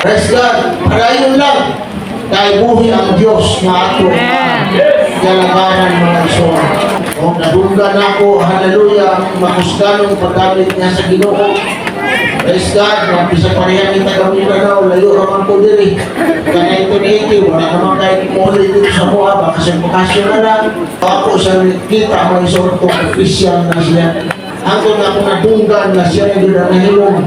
Praise God. Padayon lang. Dahil buhi ang Diyos nga ato galaganan, mga igsoon. O, nadunggan ako, hallelujah, ang makusganong paggamit niya sa Ginoo. Praise God, nga bisa pareha kita kami Mindanao, layo raman ko diri. Ka 1980, wala naman kahit muli dito sa Moab, baka sa bakasyon na lang. Ako sa kita, mga igsoon ko, official na siya. Hangtod na akong nadunggan na siya na yun ang nahimong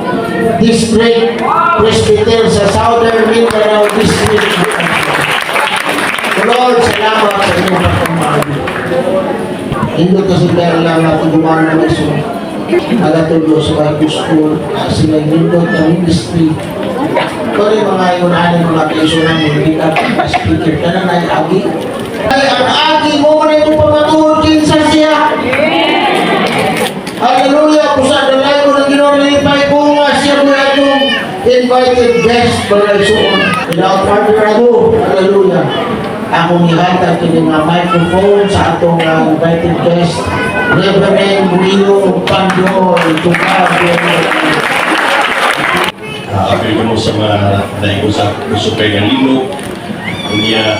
district presbyter sa Southern Mindanao District. Lord, salamat sa inyong pagpamahal. Indot kasi dahil lang natin gumana ng iso. Nagatudlo sa Bible School, sila nindot na ministry. Pero yung mga iunahan mga kaiso namin, hindi ka speaker ka na na agi. Ay, ang agi mo na itong pamatuod kinsa siya. Hallelujah! Pusa dalay ko ng Ginoo nilipay ko nga siya mo atong invited guest, mga igsoon. Without further ado, hallelujah. Akong ihatag kini nga microphone sa atong invited guest, Reverend Leo Pandoy. To God be all the glory. Apil ko mo sa mga naigo sa kusog kay nga lino. Unya,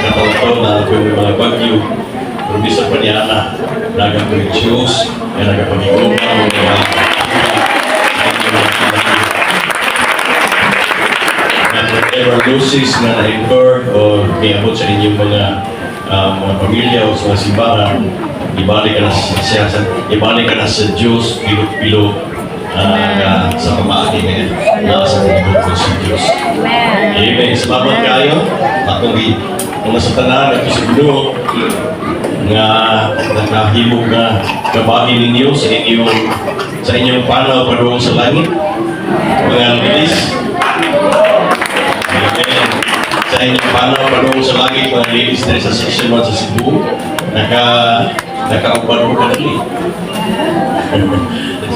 kataon na ako yung mga bagyo. Pero bisan pa niya na, dagan ko yung Diyos, nga nagapagigoma, mga and whatever losses na na-incur o miabot sa inyong mga pamilya o sa mga simbahan, ibalik ka na sa Diyos, pilo-pilo sa pamaagi nga nasa kalibutan sa Diyos. Amen. Salamat kayo. Akong una sa tanan ito sa Ginoo nga nakahimo nga kabahin ninyo sa inyong panaw padung sa langit. Mga ladies. Amen. Sa inyong panaw padung sa langit, mga ladies diri sa Section 1 sa Cebu, nakauban ko kadali.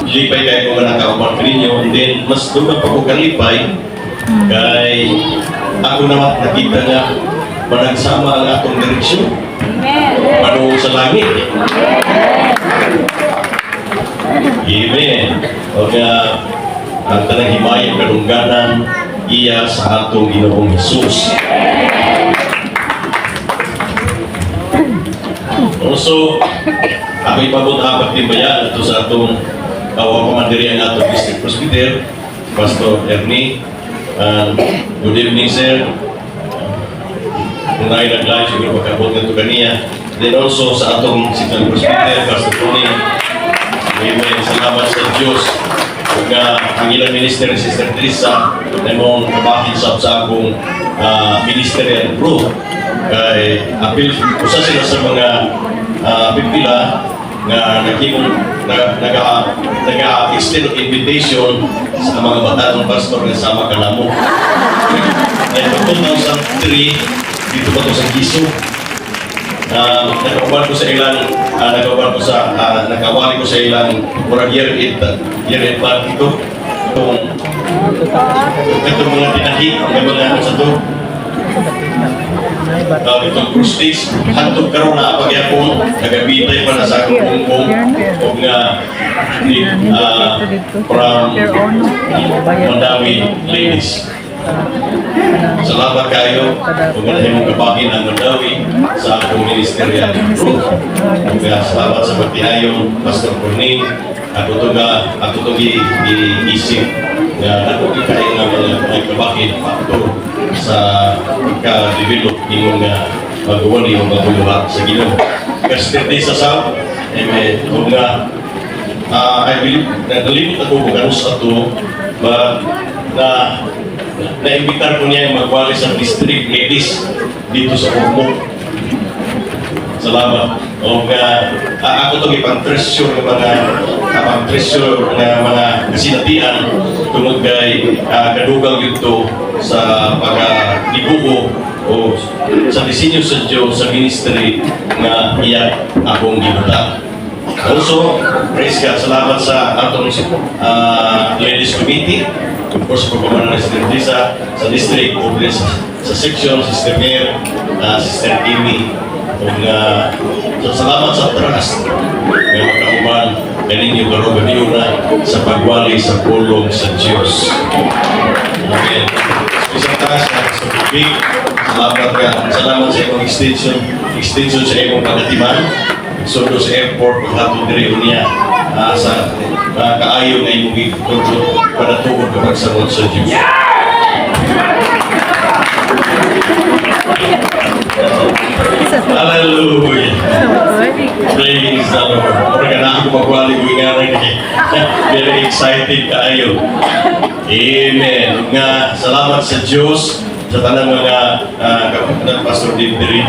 Lipay kayo kung nakauban ko ninyo, and then mas dugang pa ko kalipay kay ako naman nakita nga managsama ang atong direksyon padung sa langit. Amen. O nga ang tanang himayan kadungganan iya sa atong Ginoong Hesus. Also, ako ipabot ang pagtimbayan ito sa atong awa pa man diri ang atong district presbyter, Pastor Ernie. Good evening, sir. Kung tayo nag-live, siguro pagkabot nga ito kaniya. Then also sa atong second presbyter, Pastor Tony. Amen. Salamat sa Diyos. Ug ang ilang minister ni Sister Teresa na mong kabahin sa akong ministerial growth. Kay apil usa sila sa mga pipila nga naghimong na, naga naga extend og invitation sa mga bataang pastor nga sama kanamo. Kaya 2003 dito pa to sa Giso. Nakauban ko sa nakawali ko sa ilang murag year end party to. Itong mga tinahi nga mga ano sa to. Itong cruise, hantod karon na pagyapon nagabitay pa na sa akong pungpong og nga di, from Mandawi ladies. Salamat kayo ug nahimong kabahin ang Mandawi sa akong ministerial growth. Ug salamat sa pagtiayon, Pastor Corning. Ako to giisip nga dako gyud kayo nga mga nagkabahin factor sa pagka-develop ingon nga magwali o maguluhat sa Ginoo. Kasi sa South, eh, ug nga I believe na nalimot ako kung ano sa to, but na naimbitar ko niya yung magwali sa district ladies dito sa Ormoc. Salamat. O nga ako itong ipang-treasure ng mga pang-treasure nga mga kasinatian tungod kay kadugang dito sa pagkalibuko o sa disenyo sa Diyos sa ministry nga iya akong gibutang. Also, praise God, salamat sa atong ladies committee, of course, pagpamana ng Sister Lisa, sa district, o sa section, Sister Mayor, Sister Amy, ug so, salamat sa trust nga makauban kaninyo karong gabiuna sa pagwali sa pulong sa Dios. Amen. Isang taas na sa tubig. Salamat ka. Salamat sa imong extension sa imong pagatiman. So sa airport, paghatod diri unya sa kaayo nga imong gitugot para tuod kapag samot sa Diyos. Hallelujah. Praise the Lord. Mura ka na ako magwali ko nga rin. Very excited kaayo. Amen. Nga, salamat sa Diyos sa tanang mga kapatid Pastor Dave diri.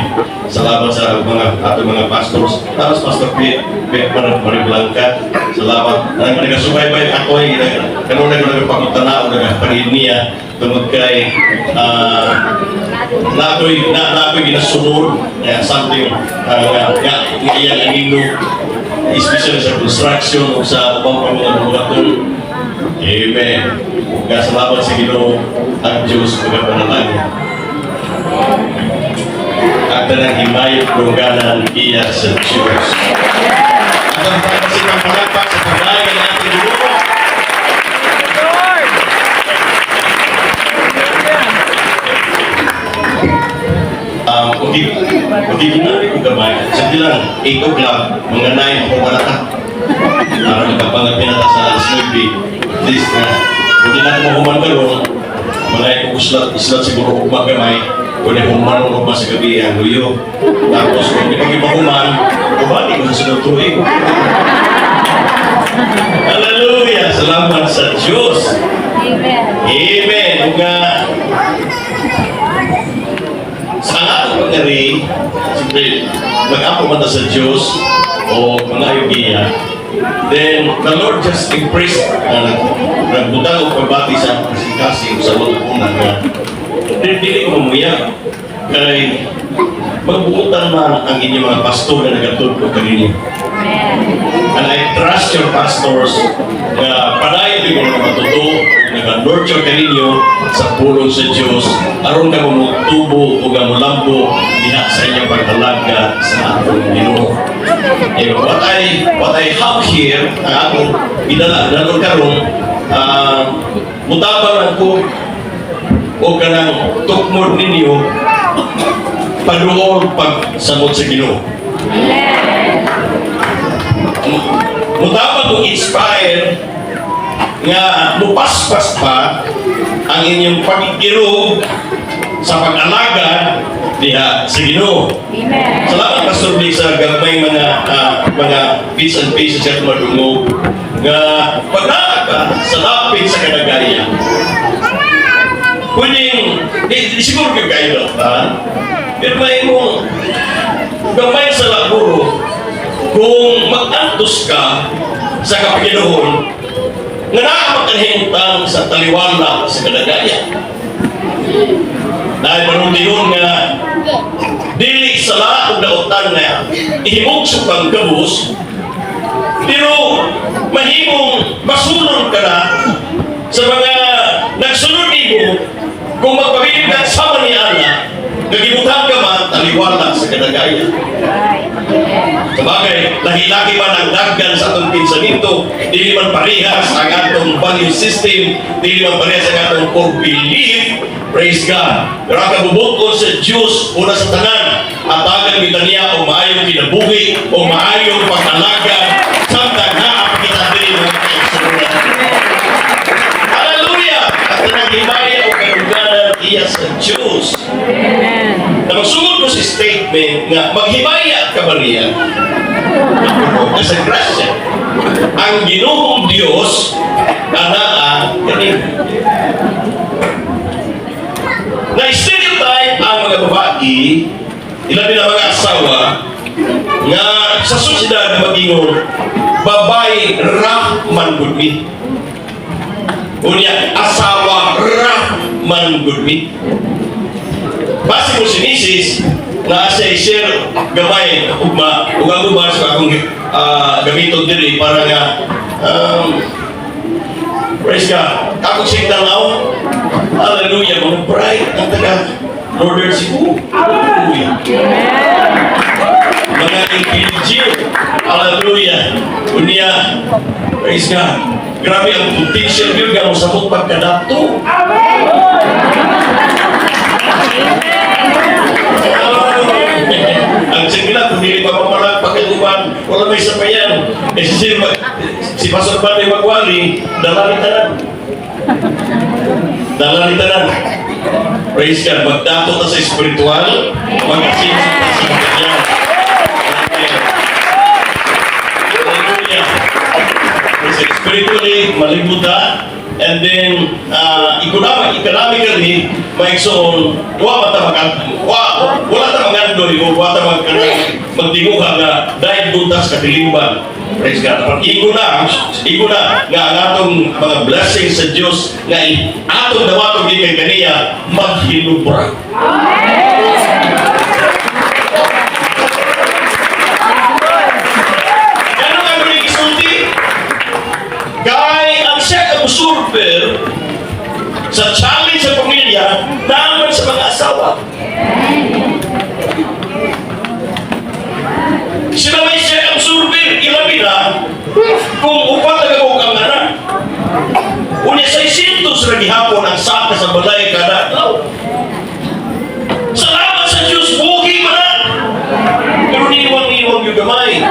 Salamat sa mga atong mga pastors. Tapos Pastor P. P. Mariblanca. Salamat. Ang nagasubaybay ako ay kanunay ko nagpakutana o nagapangin niya tungod kay nakoy ginasunod something nga nga iyang anino, especially sa construction o sa ubang pa mga buhaton. Amen. Nga salamat sa Ginoo, ang Diyos magapanalangin. Ang tanang himay dungganan iya sa Diyos. At ang pagkasipang palakpak sa pagdayon ng ating Ginoo. Lord. Okay, ginamit ko gamay. Sa lang, 8 o'clock, mga 9 ako wala ka. Para magkapangat ta sa alas 9. At least na, kung di na ako mahuman karon, mga ikuslat, islat siguro ugma gamay, kung di human mo sa gabi ang luyo. Tapos kung di pa mahuman, ubani ko sa sunod tuig. Hallelujah! Salamat sa Diyos! Amen. Amen! Ug nga, sa atong pagkari, siyempre, mag-apo man ta sa Diyos o mga niya, then the Lord just impressed na nagbutang og pagbati sa kasing-kasing sa mga una nga dili ko mamuya kay magbuutan man ang inyong mga pastor na nagatudlo kaninyo. And I trust your pastors nga padayon din mo matuto, nag-nurture kaninyo sa pulong sa Diyos, aron ka mo tubo o nga mulambo diha sa inyong pag-alaga sa atong Ginoo. Eh, what I have here, ang akong gidala dalon karon, mutabang ako o kanang tukmod ninyo paduol pag samot sa Ginoo. Mutabang kong inspire nga mupaspas pa ang inyong pag-irog sa pag-alagad diha sa Ginoo. Amen. Salamat, Pastor Lee, sa gamay mga bits and pieces sa madungog nga pag naa ka sa lapit sa kadagaya. Pwedeng, di siguro kayo kayo ha? Pero may mong gamay sa laburo kung mag-antos ka sa kapaginuhon nga naa sa taliwala sa kadagaya. Dahil manundiyon nga dili sa lahat og dautan na ihimog sa pangkabos, pero mahimong masunod ka na sa mga nagsunod nimo kung magpabilin ka sama ni Ana nga gibutang ka man taliwala sa kadagaya. Sabagay, lahi-lahi man ang daggan sa atong pensamento, dili man parehas ang atong value system, dili man parehas ang atong core belief. Praise God. Pero ang kabubukod sa Diyos, una sa tanan, atagan kita niya o maayong kinabuhi o maayong pag-alagad samtang naa pa kita diri, mga kaigsuonan. Hallelujah! At tanang himaya o kaduganan iya sa Diyos. Amen. Na magsugod ko sa statement nga maghimaya ka Maria, napuno ka sa grasya. Ang Ginoong Diyos anaa kanimo. Na stereotype ang mga babae, ilabi na mga asawa, nga sa sosyedad magingon, "Babae ra man gud mi." Unya, "Asawa ra man gud mi." Base ko si Mrs. na siya i-share gamay ugma ug ang uban sa akong gamiton diri para nga praise God. Akong signal now. Hallelujah, mga bright ang taga Northern Cebu. Hallelujah. Mga intelligent. Hallelujah. Unya, praise God. Grabe ang potential yun nga mosabot pagkadato. Ang sige na, kung dili pa mamalag pagkatuban, wala may sapayan. Eh, si Pastor Banday magwali, dala ni tanan. Dala ni tanan. Praise God. Magdato ta sa espiritual, mag-asinso ta sa material. Hallelujah. Praise God. Spiritually, malibuta. And then, economically, maigsoon, wa pa ta wala ta magandoy o wa ta magtinguha nga dahil butas katilimban. Praise God. Pag igo na nga ang atong mga blessings sa Dios nga atong dawaton gikan kaniya maghinubra. Ano ang aming isulti? Kay ang shock absorber sa challenge sa pamilya naman sa mga asawa. Sila may shock absorber, ilabi na kung upat na kabuk ang anak. Unya 600 ra gihapon ang saka sa balay kada adlaw. Salamat sa Diyos, buhi man na. Pero niwang-niwang yung gamay.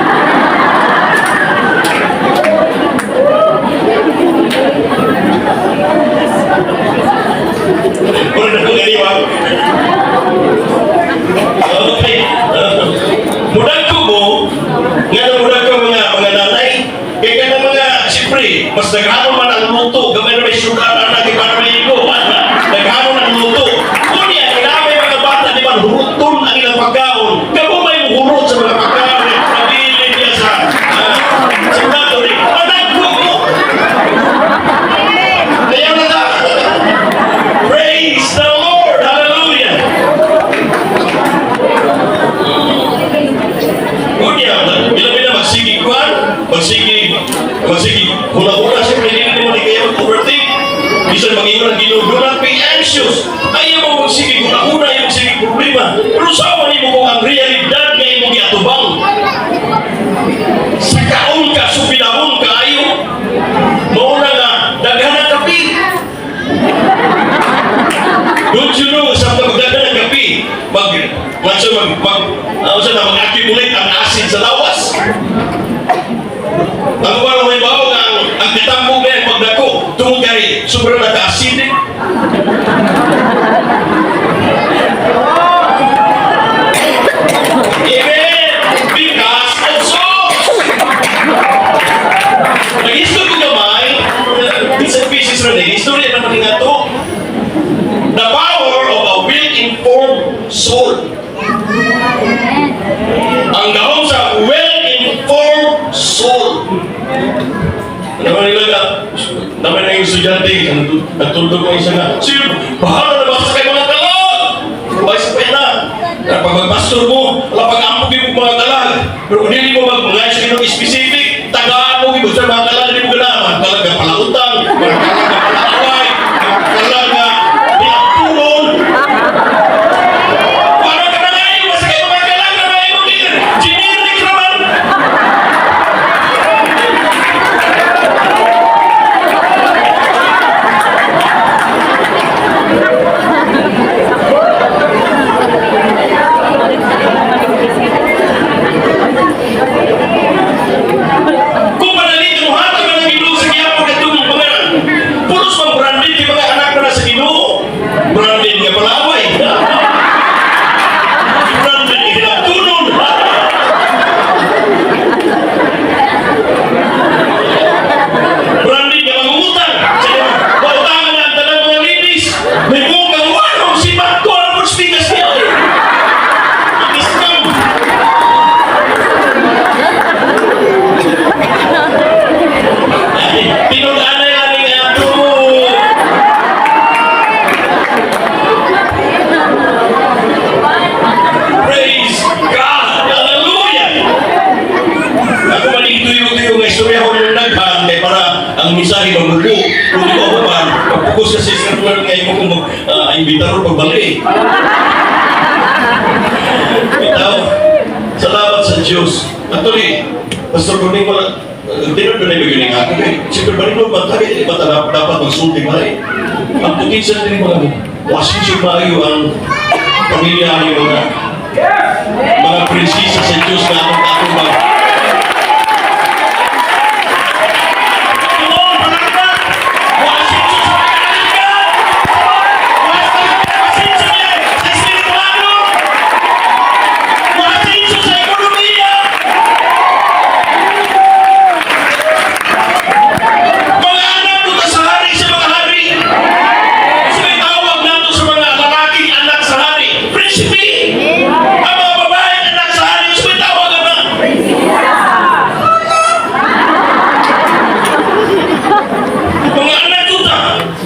Wala na kong ganiwang. Okay. Mudag ko mo, nga na mudag ko mga nanay, kaya ka na mga, siyempre, mas naghanon man ang luto, gamay na may sugar, anak, para may igo, ana, naghanon ang luto. Kunya, kailangan may mga bata, di ba, huruton ang ilang pagkaon. Kamo may muhurot sa mga pagkaon, pabilin niya sa plato, di, managko mo. Kaya na ka. Praise the Lord! Hallelujah! Kunya, bila-bila magsige kwan, magsige, huna-huna, siyempre hindi mo ni kaya mag-overthink. Bisan mag-ingon ang Ginoo, do not be anxious. Ayaw mo magsige huna-huna, ayaw magsige problema. Pero sama nimo kung ang realidad nga imong giatubang. Sa kaon ka, supilahon ka, ayo. Mao na nga, daghan ang kape. Don't you know, sa pagdaghan ng kape, mag, mag, mag, mag, ano sa na, mag-accumulate ang acid sa lawas. Ang wala may bawo nga ang kitambog na yan pagdako, tungod kay sobrang naka-acidic. Amen! Because of sauce! Nag-istorya ko gamay, bits and pieces rin eh. Istorya naman nga to. The power of a well-informed soul. Ang gahom sa well-informed soul. Naman nila nga, naman na yung estudyante, nagtulog ko isa nga, "Sir, bahala na ba sa kay mga kalag? Vice pa na. Na pag magpastor mo, wala pag-ampog yung mga kalag. Pero kung hindi mo mag-mga sa specific, tagaan mo yung sa mga kalag, hindi mo gana, mga kalag nga palautang, mga kalag nga palaaway, mga kalag nga pinagtulon. Para ka na ngayon, basta kayo mga kalag na may mo generic naman." Kung panalito mo, hatag ka ng Ginoo sa gihapon katong mga pulos mang branded yung mga anak na sa Ginoo. Branded nga palaway. Branded nga hinagtunon. Branded nga mangutang. Sa pautangan na ang tanang mga ladies. May buong wano si Matko ang speakers niya. Ang scam. Ay, tinud-anay lang ni ato. Praise God! Hallelujah! Ako man ituyo-tuyo nga istorya ko ng daghan kay para ang mensahe mamuko. Kung di ko man, pagpugos ka sa Israel ngayon mo kung mag-imbita ro pagbalik. Bitaw, salamat sa Diyos. Actually, Pastor Kuning, wala, tinod na yung yung ako. Eh, siyempre, balik mo ba tayo, di ba dapat magsulti ba eh? Ang potential din mga wasing maayo ang pamilya ni mga prinsesa sa Diyos na atong atong. Come on, palakpak! Wasing sa pag-alika! Wasing niya sa espirituano! Wasing sa ekonomiya! Mga anak ko sa hari sa mga hari! Kasi may tawag nato sa mga lalaking anak sa hari, prinsipe! Ang mga babaeng anak sa hari, kasi may tawag na mga anak ko ta.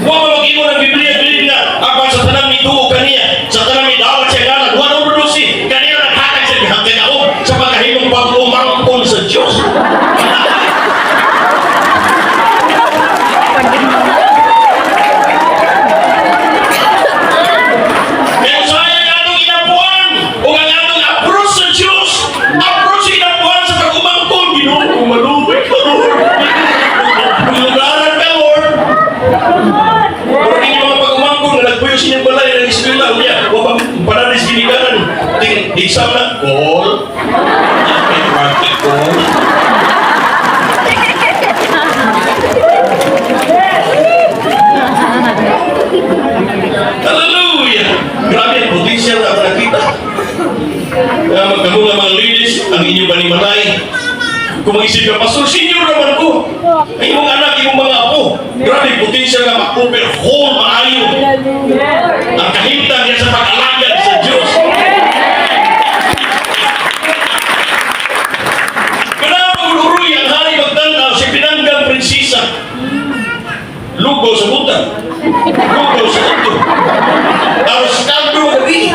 Wa ma mag-ingon ang Biblia dili nga apan sa tanang mituo kaniya, sa tanang midawat sa ngalan, 112 kaniya naghatag sa gahom sa pagkahimong pag-umangkon sa Dios. Kaya sayang ang atong inampuan o ang atong approach sa Diyos, approach sa inampuan sa pag-umangkon, Ginoo, malupit ka, Lord. Lulugaran ka, Lord. Pero hindi mga pag-umangkon nga nagpuyo sa inyong balay, nag-eskwela, niya, wa pa panalis ginikanan, ting exam na, call, okay, practical. Hallelujah! Grabe ang potential na ako nakita. Kaya magkamo nga mga ladies, ang inyong panimalay. Kung mag-isip ka, "Pastor, senior naman ko." Ang imong anak, imong mga apo. Grabe ang potential nga ma-overhaul maayo. Ang kahimtang niya sa pag-alagad sa Diyos. Kanang pag-uruy ang hari magtanaw si pinanggang prinsesa. Lugaw sa butang. Lugaw sa uto. Aros kaldo gabi.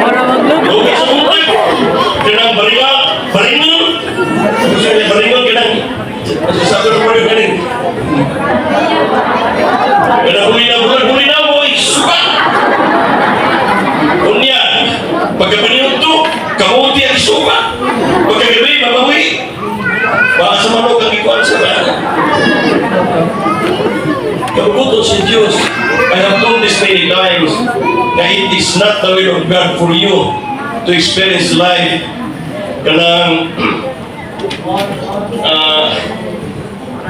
Para magluto. Lugaw sa butang. Kanang baringa, baringon. Baringon kanang sabi ko rin kaning. Kanang huli na huli na mo, suka. Unya, pagkapaniunto, kamuti ang suka. Pagkagabi, mamawi. Baka sa manok ang ikuan sa bayan. Kabuto sa Diyos. I have told this many times na it is not the will of God for you to experience life kanang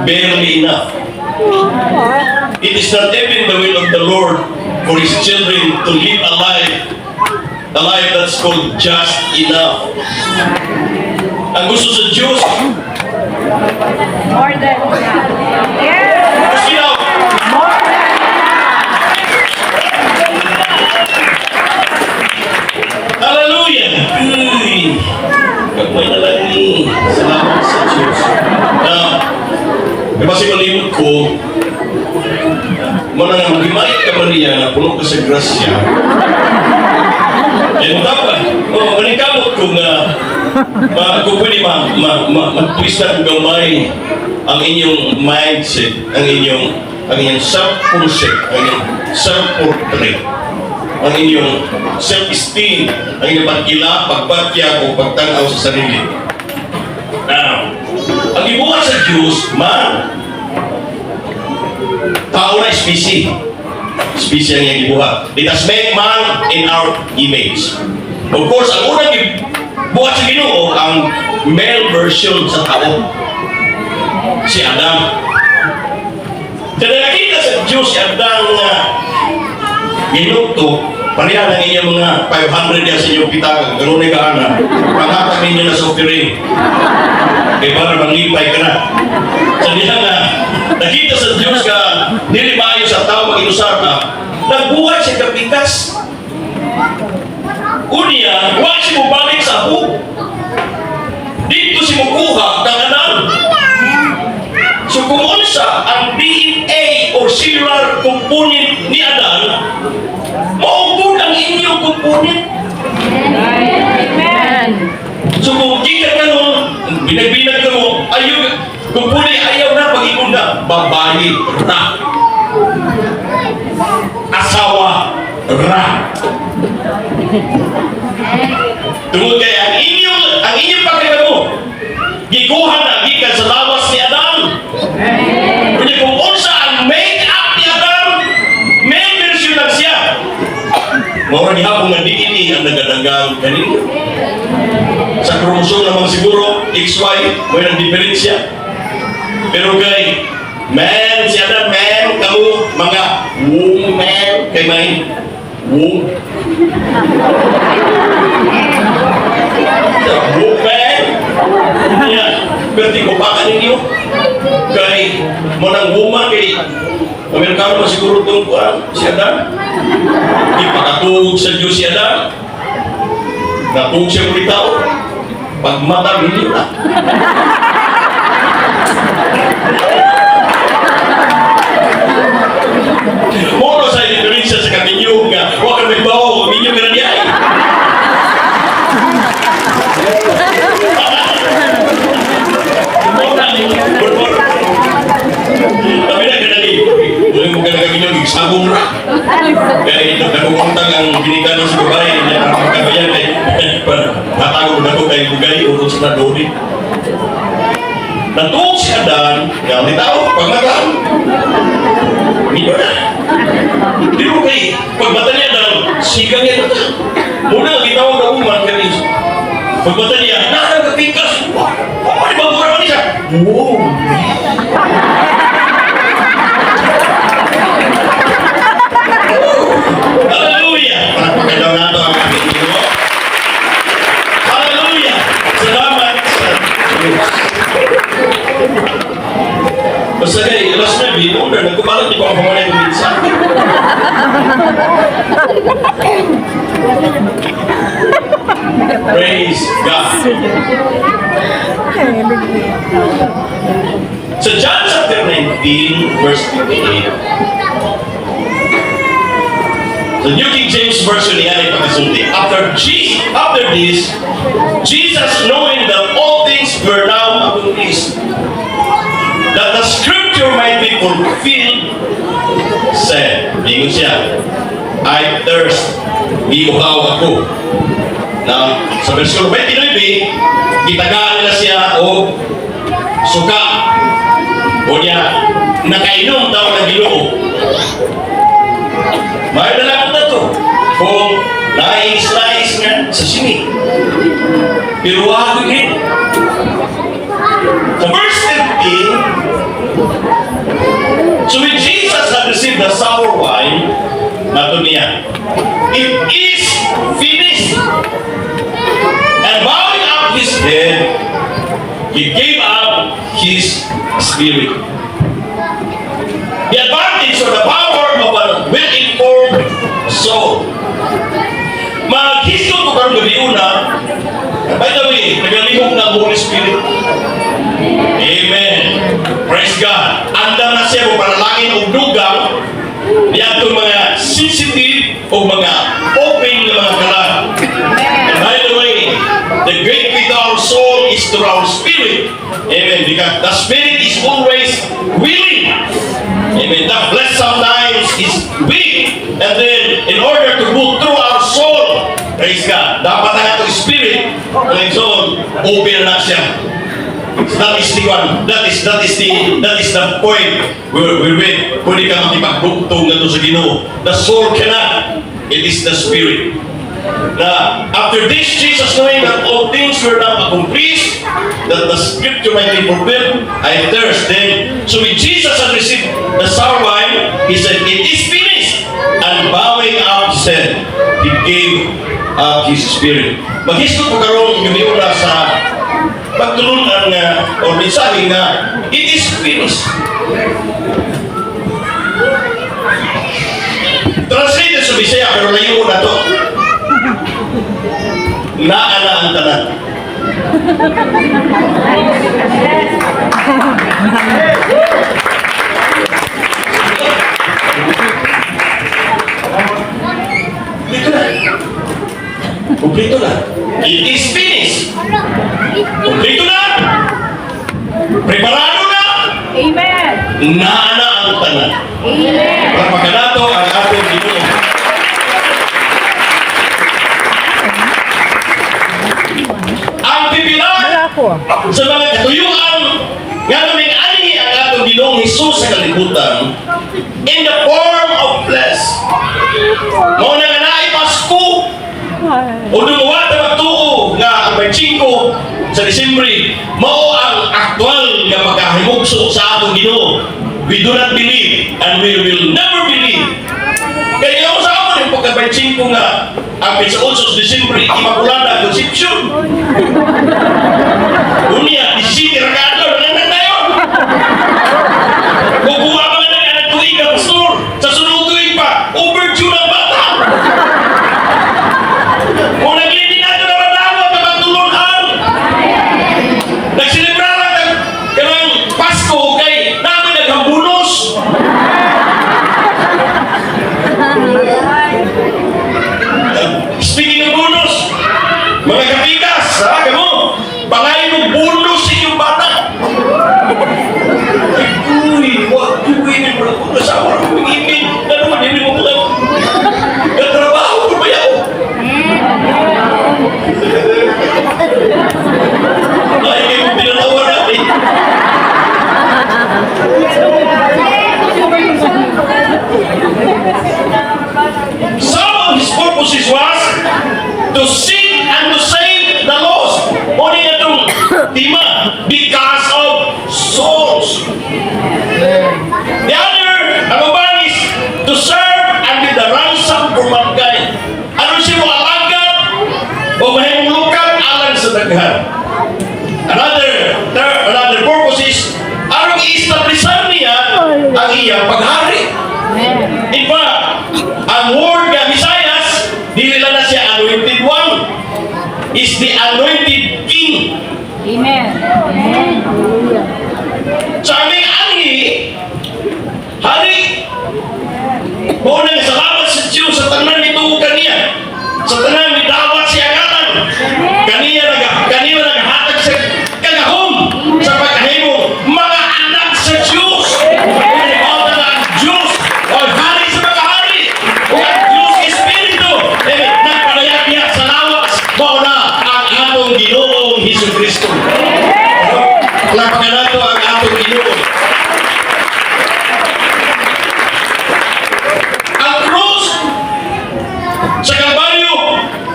barely enough. It is not even the will of the Lord for His children to live a life that's called just enough. Ang gusto sa Diyos, More than enough. Yes! gusto niya, More than enough. Hallelujah! Uy! Gagmay na lang ni. Salamat sa Diyos. Now, diba si malimot ko, mana nga maghimayat ka, Maria, na puno ka sa grasya. Eh, dapat, oh, maningkamot ko nga, kung pwede ma, mag-twist na kung gamay ang inyong mindset, ang inyong self-concept, ang inyong self-portrait, ang inyong self-esteem, ang inyong pagkila, pagbatya, o pagtanaw sa sarili. Now, ang gibuhat sa Diyos, man, tao na species. Species ang iyang gibuhat. Let us make man in our image. Of course, ang unang gibuhat sa Ginoo, ang male version sa tao. Si Adam. Kaya nakita sa Diyos si Adam nga ginuto, pareha ng inyong mga 500 yan sa inyong pitaka, ganun ay kaana, pangatag ninyo na sa offering. Kaya para manglipay ka na. Sa diha nga, nakita sa Diyos ka, dili maayo sa tao mag-inusar ka, nagbuhat siya kapikas. Unya, wa siya mobalik sa abo. Dito si mukuha kang anak. So kung unsa ang DNA or cellular component ni Adan, mao pud ang inyong component. Amen. So kung gikan ka nun, binagbinag ka mo, ayaw, kung puli ayaw na, pag-ingon na, babae, ra. Asawa, ra. Tungod kay ang inyong pagkakamo gikuha na gikan sa lawas ni Adam. Kunya kung unsa ang make-up ni Adam, male version lang siya. Mao ra gihapon nga DNA ang nagadagang kaninyo. Sa chromosome naman siguro, XY, may nang diferensya. Pero kay man, si Adam, man, kamo, mga woman, kay may womb. Woman, yeah. Pero di ko pa ninyo. Kay, mo nang woman, kay, Amerikano man siguro itong kuan, si Adam. Ipakatuog sa Diyos si Adam. Natuog siya muli tao. Pagmata, minyo na. Moro sa diferensya sa kaminyo nga, huwag ka may bawo, minyo ka na niya. Moro na, moro. Sabi na ka na ni, wala mo ka na kaminyo, nagsabong ra. Kaya ito, nagkukuntang ang ginikanan sa babae, niya ang magkabayan, kay, natago na ko kay Bugay, urot sa Nadori. Natuog si Adan, nga ang tao, pagmata, minyo na. Di mo kay, pagmata niya Adan, sigang niya mata. Muna, ang gitawag na woman, kay pagmata niya, nakakapikas, wow, oh, di ba mura man siya? Wow. Hallelujah! Palakpakan daw nato ang ating Ginoo. Hallelujah! Salamat sa Diyos. Basta kay, alas 9, order, nagkumalat di ko ang pamanay kong minsan. Praise God. So John chapter 19, verse 58. The New King James Version niya ay pagkasulti. After this, Jesus, knowing that all things were now accomplished, that the scripture might be fulfilled, said, ingon siya, "I thirst," giuhaw ako. Na, sa versikulo 29, gitagaan nila siya og suka. O niya, nakainom daw ng Ginoo. May dala na to. Kung nais-nais nga sa sini. Pero wag yun. Sa verse 15, so when Jesus had received the sour wine, mato niya, "It is finished." And bowing up his head, he gave up his spirit. The advantage or the power of a well-informed soul. Maghisgot ko karong gabi una. By the way, nagalihok na ang Holy Spirit. Amen. Praise God. Andam na siya mo panalangin og dugang niadtong mga sensitive o mga open nga mga kalag. And by the way, the great with our soul is through our spirit. Amen. Because the spirit is always willing. Amen. The flesh sometimes is weak. And then, in order to go through our soul, praise God, dapat ang atong spirit, ang soul, open na siya. So that is the one. That is the point where pwede ka makipagdugtong ngadto sa Ginoo. The soul cannot. It is the spirit. Na after this, Jesus, knowing that all things were now accomplished, that the scripture might be fulfilled, "I thirst." Then, so when Jesus had received the sour wine, he said, "It is finished." And bowing up, he said, he gave up his spirit. Maghisgot ko karong gabi una sa pagtulunan nga o mensahe nga "It is finished." Translated sa Bisaya, pero layo na to. Naa na ang tanan. Dito na. Kumplito na. It is finished. Kumplito na. Preparado na. Amen. Naa na ang tanan. Amen. Para pagkanato ang atong Ginoo. Sa mga katuyuan nga naming ani ang atong Ginoong Hesus sa kalibutan in the form of flesh. Mao na nga naay Pasko o dumuwa ta magtuo nga ang 25 sa Disyembre mao ang aktual nga pagkahimugso sa atong Ginoo. We do not believe and we will never believe. Kaya nga sa amon yung pagka 25 nga ang petsa 8 sa Disyembre, Immaculada Conception. Unya, 17 ra ka adlaw, nanganak na yun. Kukuha pa nga ng anak tuig ka, pastor. Sa sunod tuig pa, overdue ng bata. Kung naglindi nato na madawat na matulunhan. Nagselebrar lang ng kanang Pasko kay namin naghambunos. Speaking of bonus, mga kapikas, ha, kamo, pangay mo bonus inyong bata. Uy, wa uy, ni bro, asawa ko ipin. Ano man, hindi mo mga katrabaho ko ba yaw? Ay, kayo pinanawa natin. Some of his purposes was to seek and to save the lost. Mao ni atong tema, because of souls. The other, ang uban is to serve and be the ransom for mankind. Ano siya mo alagad o mahimong lukat alang sa daghan. Another purpose is aron i-establishan niya ang iyang paghari. In fact, ang word nga Messiah, dili lang na siya anointed one, is the anointed king. Amen. Sa aming anhi, hari, mao nang salamat sa Diyos sa tanan nito kaniya. Sa tanan midawat siya ngalan. Kaniya nagahatag sa kagahom sa pagkahimo mga anak sa Diyos. Mao na ang Diyos o hari sa mga hari. O ang Diyos Espiritu. Eh, nagpadayag niya sa lawas. Mao na ang atong Ginoong Hesus Kristo. Lapakan nato ang atong Ginoo. Ang krus sa Kalbaryo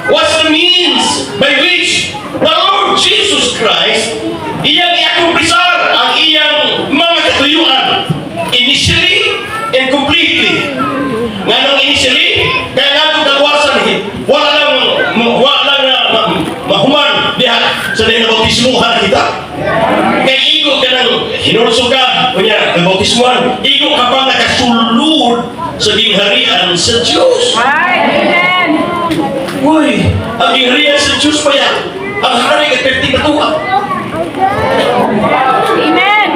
was the means by which the Lord Jesus Christ iyang iakumplisar ang iyang mga katuyuan initially and completely. Nganong initially, kaya nga itong kaluwasan, eh, wala lang na mahuman diha sa dahil nabautismuhan kita. Kay igo ka ng hinulso ka, kunya, nabautismuhan, igo ka pa nakasulod sa gingharian sa Diyos. Right. Amen. Uy, ang gingharian sa Diyos pa yan. Ang hari ka 50 ka tuwa. Amen.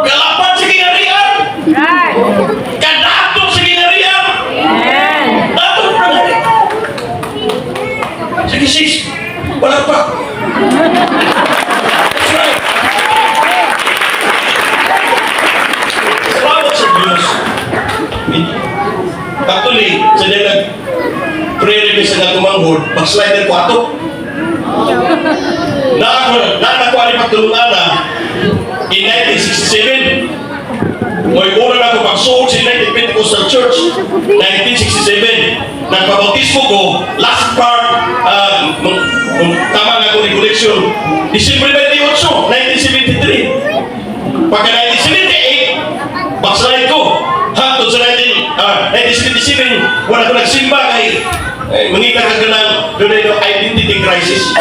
Kalapan sa gingharian. Right. Kadato sa gingharian. Amen. Dato ng hari. Sige sis, wala pa. That's right. Salamat sa Diyos. Actually, sa diyan nag prayer request sa kumanghod, pag-slider ko ato. Na ako, na nakuha ni pagtulungan na in 1967. Mo'y una na ako pagsuod sa United Pentecostal Church, 1967. Nagpabautismo ko, last part, tama nga ko recollection, December 28, 1973. Pagka 1978, backslide ko. Hangtod sa 1977, wala ko nagsimba kay eh, mangita ka ng doon identity crisis.